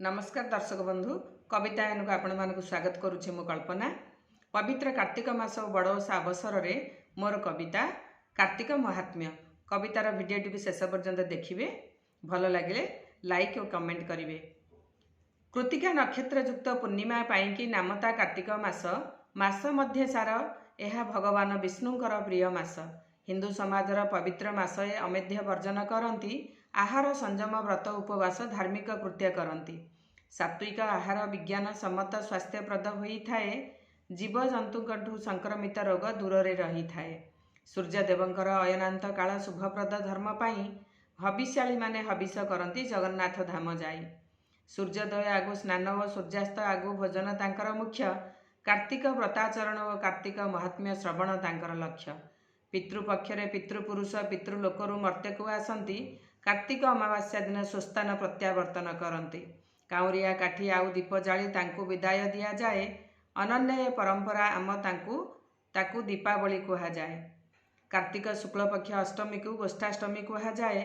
ନମସ୍କାର ଦର୍ଶକ ବନ୍ଧୁ, କବିତାୟନକୁ ଆପଣମାନଙ୍କୁ ସ୍ୱାଗତ କରୁଛି ମୁଁ କଳ୍ପନା। ପବିତ୍ର କାର୍ତ୍ତିକ ମାସ ଓ ବଡ଼ ଓଷା ଅବସରରେ ମୋର କବିତା କାର୍ତ୍ତିକ ମହାତ୍ମ୍ୟ। କବିତାର ଭିଡ଼ିଓଟିକୁ ଶେଷ ପର୍ଯ୍ୟନ୍ତ ଦେଖିବେ। ଭଲ ଲାଗିଲେ ଲାଇକ୍ ଓ କମେଣ୍ଟ କରିବେ। କୃତିକା ନକ୍ଷତ୍ରଯୁକ୍ତ ପୂର୍ଣ୍ଣିମା ପାଇଁକି ନାମତା କାର୍ତ୍ତିକ ମାସ। ମାସ ମଧ୍ୟେ ସାର ଏହା ଭଗବାନ ବିଷ୍ଣୁଙ୍କର ପ୍ରିୟ ମାସ। ହିନ୍ଦୁ ସମାଜର ପବିତ୍ର ମାସ ଏ। ଅମେଧ୍ୟ ବର୍ଜନ କରନ୍ତି, ଆହାର ସଂଯମ, ବ୍ରତ ଉପବାସ, ଧାର୍ମିକ କୃତ୍ୟ କରନ୍ତି। ସାତ୍ତ୍ୱିକ ଆହାର ବିଜ୍ଞାନ ସମ୍ମତ ସ୍ୱାସ୍ଥ୍ୟପ୍ରଦ ହୋଇଥାଏ। ଜୀବଜନ୍ତୁଙ୍କଠୁ ସଂକ୍ରମିତ ରୋଗ ଦୂରରେ ରହିଥାଏ। ସୂର୍ଯ୍ୟଦେବଙ୍କର ଅୟନାନ୍ତ କାଳ ଶୁଭପ୍ରଦ ଧର୍ମ ପାଇଁ ହବିଷ୍ୟାଳିମାନେ ହବିଷ କରନ୍ତି ଜଗନ୍ନାଥ ଧାମ ଯାଇ। ସୂର୍ଯ୍ୟୋଦୟ ଆଗୁ ସ୍ନାନ ଓ ସୂର୍ଯ୍ୟାସ୍ତ ଆଗୁ ଭୋଜନ ତାଙ୍କର ମୁଖ୍ୟ। କାର୍ତ୍ତିକ ବ୍ରତାଚରଣ ଓ କାର୍ତ୍ତିକ ମହାତ୍ମ୍ୟ ଶ୍ରବଣ ତାଙ୍କର ଲକ୍ଷ୍ୟ। ପିତୃପକ୍ଷରେ ପିତୃପୁରୁଷ ପିତୃଲୋକରୁ ମର୍ତ୍ତ୍ୟକୁ ଆସନ୍ତି। କାର୍ତ୍ତିକ ଅମାବାସ୍ୟା ଦିନ ସ୍ୱସ୍ଥାନ ପ୍ରତ୍ୟାବର୍ତ୍ତନ କରନ୍ତି। କାଉଁରିଆ କାଠି ଆଉ ଦୀପ ଜାଳି ତାଙ୍କୁ ବିଦାୟ ଦିଆଯାଏ। ଅନନ୍ୟ ଏ ପରମ୍ପରା ଆମ ତାଙ୍କୁ ତାକୁ ଦୀପାବଳି କୁହାଯାଏ। କାର୍ତ୍ତିକ ଶୁକ୍ଳପକ୍ଷ ଅଷ୍ଟମୀକୁ ଗୋଷ୍ଠାଷ୍ଟମୀ କୁହାଯାଏ।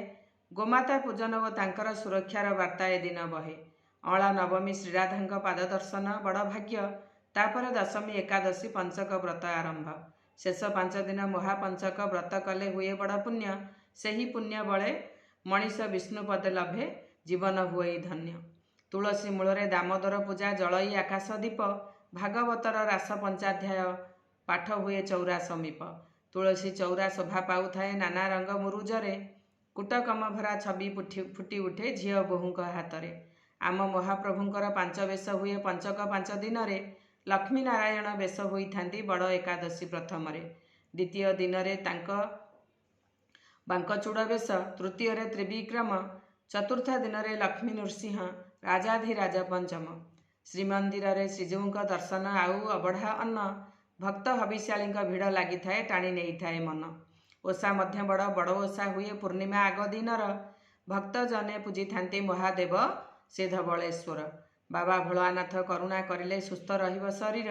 ଗୋମାତା ପୂଜନ ଓ ତାଙ୍କର ସୁରକ୍ଷାର ବାର୍ତ୍ତା ଏ ଦିନ ବହେ। ଅଁଳା ନବମୀ ଶ୍ରୀରାଧାଙ୍କ ପାଦ ଦର୍ଶନ ବଡ଼ ଭାଗ୍ୟ। ତାପରେ ଦଶମୀ, ଏକାଦଶୀ, ପଞ୍ଚକ ବ୍ରତ ଆରମ୍ଭ। ଶେଷ 5 ଦିନ ମହାପଞ୍ଚକ ବ୍ରତ କଲେ ହୁଏ ବଡ଼ ପୁଣ୍ୟ। ସେହି ପୁଣ୍ୟ ବଳେ ମଣିଷ ବିଷ୍ଣୁ ପଦେ ଲଭେ, ଜୀବନ ହୁଅଇ ଧନ୍ୟ। ତୁଳସୀ ମୂଳରେ ଦାମୋଦର ପୂଜା, ଜଳଇ ଆକାଶ ଦୀପ। ଭାଗବତର ରାସ ପଞ୍ଚାଧ୍ୟାୟ ପାଠ ହୁଏ ଚଉରା ସମୀପ। ତୁଳସୀ ଚଉରା ଶୋଭା ପାଉଥାଏ ନାନା ରଙ୍ଗ ମୁରୁଜରେ। କୁଟକମ ଭରା ଛବି ଫୁଟି ଉଠେ ଝିଅ ବୋହୂଙ୍କ ହାତରେ। ଆମ ମହାପ୍ରଭୁଙ୍କର ପାଞ୍ଚ ବେଶ ହୁଏ ପଞ୍ଚକ 5 ଦିନରେ। ଲକ୍ଷ୍ମୀ ନାରାୟଣ ବେଶ ହୋଇଥାନ୍ତି ବଡ଼ ଏକାଦଶୀ ପ୍ରଥମରେ। ଦ୍ୱିତୀୟ ଦିନରେ ତାଙ୍କ ବାଙ୍କଚୂଡ଼ ବେଶ, ତୃତୀୟରେ ତ୍ରିବିକ୍ରମ, ଚତୁର୍ଥ ଦିନରେ ଲକ୍ଷ୍ମୀ ନୃସିଂହ, ରାଜାଧିରାଜ ପଞ୍ଚମ। ଶ୍ରୀମନ୍ଦିରରେ ଶ୍ରୀଜୀଉଙ୍କ ଦର୍ଶନ ଆଉ ଅବଢ଼ା ଅନ୍ନ, ଭକ୍ତ ହବିଷ୍ୟାଳିଙ୍କ ଭିଡ଼ ଲାଗିଥାଏ, ଟାଣି ନେଇଥାଏ ମନ। ଓଷା ମଧ୍ୟ ବଡ଼ ବଡ଼ ଓଷା ହୁଏ ପୂର୍ଣ୍ଣିମା ଆଗ ଦିନର। ଭକ୍ତ ଜନେ ପୂଜିଥାନ୍ତି ମହାଦେବ ସେ ଧବଳେଶ୍ୱର। ବାବା ଭୋଳାନାଥ କରୁଣା କରିଲେ ସୁସ୍ଥ ରହିବ ଶରୀର।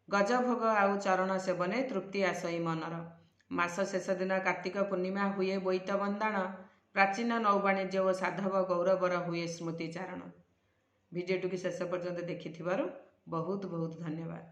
ଗଜଭୋଗ ଆଉ ଚରଣ ସେବନେ ତୃପ୍ତି ଆସଇ ମନର। ମାସ ଶେଷ ଦିନ କାର୍ତ୍ତିକ ପୂର୍ଣ୍ଣିମା ହୁଏ ବୋଇତ ବନ୍ଦାଣ। ପ୍ରାଚୀନ ନୌବାଣିଜ୍ୟ ଓ ସାଧବ ଗୌରବର ହୁଏ ସ୍ମୃତିଚାରଣ। ଭିଡ଼ିଓଟିକୁ ଶେଷ ପର୍ଯ୍ୟନ୍ତ ଦେଖିଥିବାରୁ ବହୁତ ବହୁତ ଧନ୍ୟବାଦ।